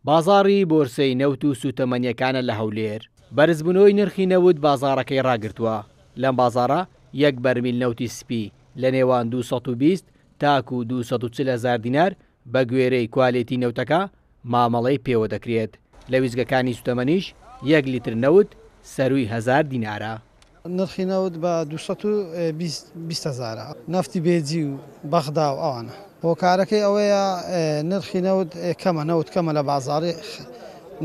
بازاڕی بۆرسەی نەوت و سووتەمەنییەکانە لە هەولێر. بەرزبوونەوەی نرخی نەوت بازاڕەکەی ڕاگرتووە. لەم بازاڕە یەک بەرمیل نەوتی سپی لە نێوان 220 تاکو 240 هەزار دینار بەگوێرەی کوالێتی نەوتەکە مامەڵەی پێوە دەکرێت، لە ویستگەکانی سوتەمەنیش یەک لیتر نەوت سەرووی هەزار دینارە. نرخی نەوت بە 220 هەزارە، نەفتی بێجی و بەغدا و ئەوانە. هۆکارەکەی ئەوەیە نرخی نەوت کەمە، نەوت کەمە لە بازاڕی،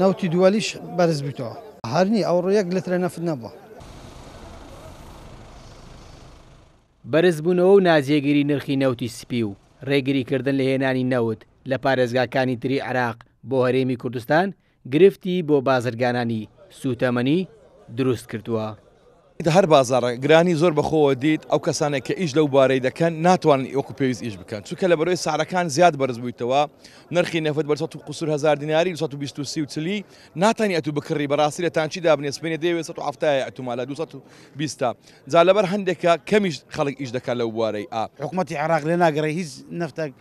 نەوتی دووەلیش بەرز بوویتەوە. هەر نییە، ئەوڕۆ یەک لترە نەفت نەبووە. بەرزبوونەوە و ناجێگیری نرخی نەوتی سپی و رێگریکردن لە هێنانی نەوت لە پارێزگاکانی تری عێراق بۆ هەرێمی کوردستان گرفتی بۆ بازرگانانی سووتەمەنی دروست کردووە. هەر بازاڕێک گرانی زۆر بەخۆوە دیت ئەو کەسانێک کە ئیش لەو بوارەی دەکەن ناتوانن وەکو پێویست ئیش بکەن چونکە لە بەرەوەی سعرەکان زیاد بەرز بوویتەوە نرخی نەفت بەر 100 قسور هەزار دیناری 220 و 30 و چلی ناتانی ئەتوو بکڕی بەڕاستی لە تانچی دابنێ سپێنێ دەیەوێت 170 ئەتومالە 220 جا لەبەر هەندێکە کەمیش خەڵک ئیش دەکات لەو بوارەی ئا. حکومەتی عێراق لێ ناگەڕێ هیچ نەفتەک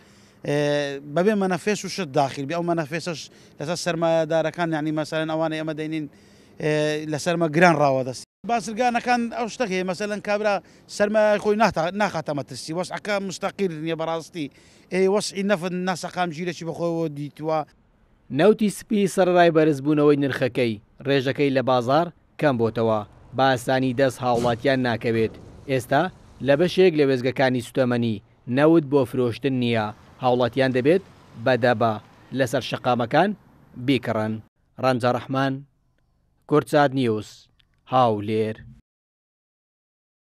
بەبێ مەنەفێس و شت داخیل بێ، ئەو مەنەفێسەش لەسەر سەرمایەدارەکان یانی مەسەلەن ئەوانەی ئێمە دەینین لەسەر مە گران ڕاوەدەستین. بازرگانەکان ئەو شتەک هەیە مەسەلەن کابرا سەرمایەی خۆی ناخاتە مەترسی وەزعەکە مستەقیر نیە بەڕاستی ئێ وەزعی نەفت ناسەقامگیرەکی بەخۆیەوە دیتوە. نەوتی سپی سەرەڕای بەرزبوونەوەی نرخەکەی، ڕێژەکەی لە بازاڕ کەم بۆتەوە، بە ئاسانی دەست هاوڵاتیان ناکەوێت، ئێستا لە بەشێک لە وێستگەکانی سوتەمەنی نەوت بۆ فرۆشتن نییە، هاوڵاتیان دەبێت بە دەبە لەسەر شەقامەکان بیکڕن. ڕەنجە ڕەحمان، کوردسات نیوز، هاولێر.